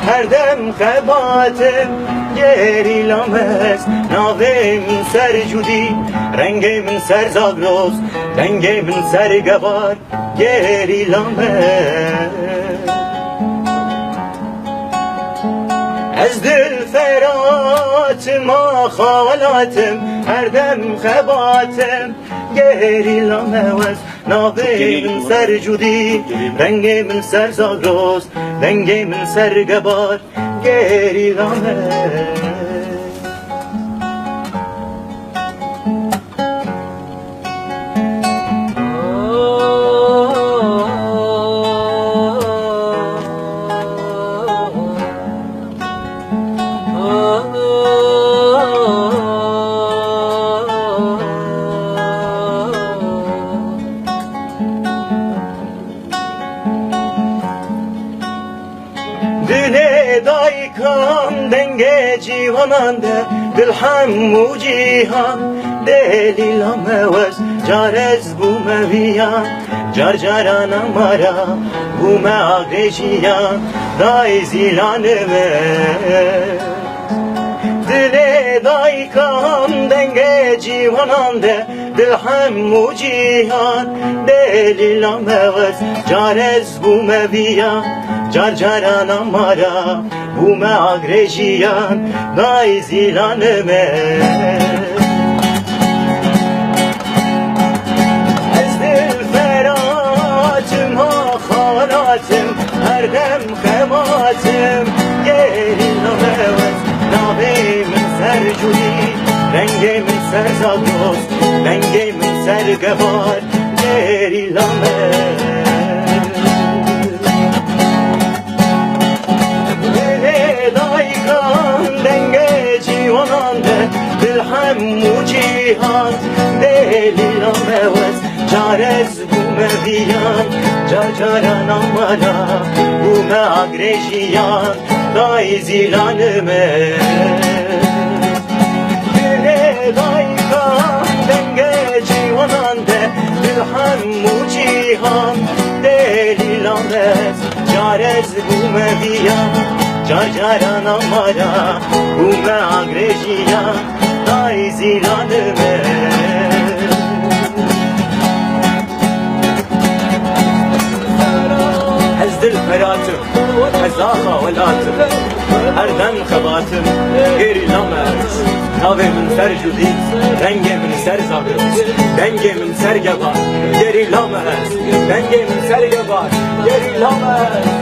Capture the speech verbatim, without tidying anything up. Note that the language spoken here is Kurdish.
Her dem xebatim, gerîla me ez, navê min ser Cûdî, rengê min ser Zagros, dengê min ser Gebar, gerîla me. Ez Dilferatim, axa welatim, her dem xebatim, gerîla me ez, navê min ser Cûdî, rengê min ser Zagros, dengê min ser Gebar, gerîla me. Dilê dayika min dengê ciwanan de, dil hemû cîhan, delîla me wez, car ez bûme viyan, car caran amara, bûme agrê jiyan, dayê zîlanê me. Dilê dayika min dengê ciwanan de, dil hemû cîhan, delîla me wez, car ez bûme viya, car caran amara, bûme agrê jiyan, dayê zîlanê me. Ez Dilferatim, axa welatim, her dem xebatim, gerîla me wez, navê min ser Cûdî, rengê min ser Zagros, dengê min ser Gebar, gerîla me. Dilê dayika min dengê ciwanan de, dil hemû cîhan, delîla me wez, car ez bûme viyan, car caran amara, bûme agrê jiyan, dayê zîlanê me. Dilê dayika min dengê ciwanan de, dil hemû cîhan, delîla me ez, car ez bûme viyan, car caran amara, bûme agrê jiyan, dayê zîlanê me. Ez Dilferatim, ez axa welatim, her dem xebatim, gerîla me ez, navê min ser Cûdî, rengê min ser Zagros, dengê min ser Gebar, gerîla me ez, dengê min ser Gebar, gerîla me ez.